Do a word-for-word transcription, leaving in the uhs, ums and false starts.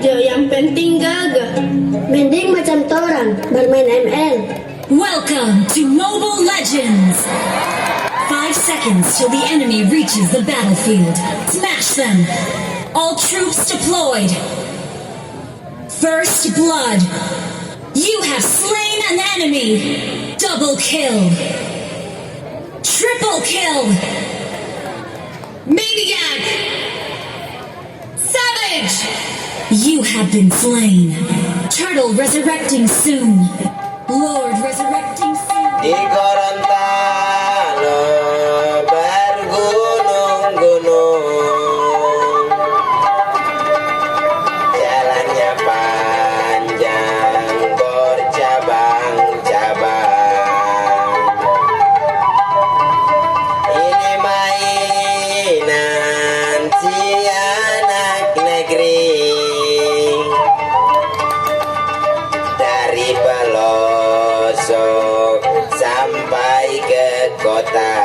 Yang penting gagah. Mending macam torang bermain M L. Welcome to Mobile Legends! Five seconds till the enemy reaches the battlefield. Smash them! All troops deployed! First blood! You have slain an enemy! Double kill! Triple kill! Maniac! Savage! You have been slain. Turtle resurrecting soon. Lord resurrecting soon. Di Gorontalo bergunung-gunung, jalannya panjang bercabang-cabang. Ini mainan si anak negeri dari pelosok sampai ke kota.